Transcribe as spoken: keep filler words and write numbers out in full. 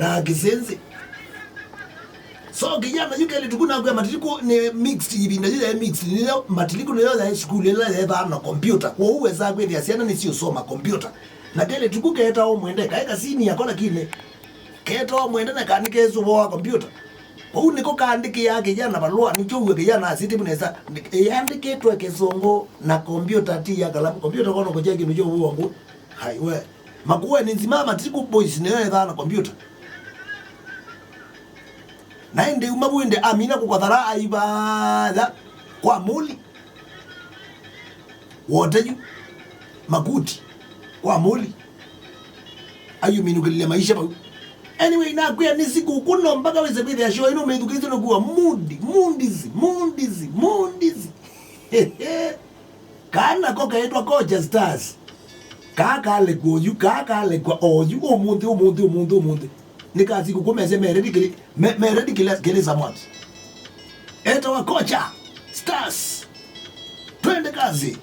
na kĩsĩnzĩ. So kĩyana yu kelĩ tuku nakwĩa matiliku nĩ mixed, ĩvinda yu yaĩ mixed, nĩyo matiliku nĩyo yaĩ sukulu ĩla yaĩthaa na kompyũta. Kwoou wesaa kwĩthĩa syana nĩsiũsoma kompyũta. Na kelĩ tuku keetawa Mwende, kaĩ kasini yako lakini keetawa Mwende na kanĩ kesũvoa kompyũta. Kwoou nĩko kaandĩkĩaa kĩyana valũa, nĩkyo w'o kĩyana asitimu nesa, ĩandĩkĩtwe kĩsũngũ na kompyũta ti ya kalamu. Kompyũta kono kũkya kĩndũ kyo w'o ngũ. Hai we. Makueni nzima matiliku boys nĩyo ĩthaa na kompyũta. Na ĩndĩ uma vu ĩndĩ amina kũkothara aivatha kwa mũli. Wote yu. Makuti. Kwa mũli. Ayuminũkĩlile maisha vau. Anyway, nakwĩa nĩ siku kuno mpaka wĩse kwĩthĩa show ĩno ũmĩthukĩĩsye nũkuwa mundi, mundizi, mundizi, mundizi. Kana ko kaĩtwa Kocha Stars. Kaa kalekwa oyu, kaa kalekwa oyu, ũmũnthĩ, ũmũnthĩ, ũmũnthĩ, ũmũnthĩ. Nĩ kasi kũkũ mese meredi kĩlĩ, me-, meredi kĩlĩ, kĩlĩ samwati. Etawa Kocha Stars. Twende kazi.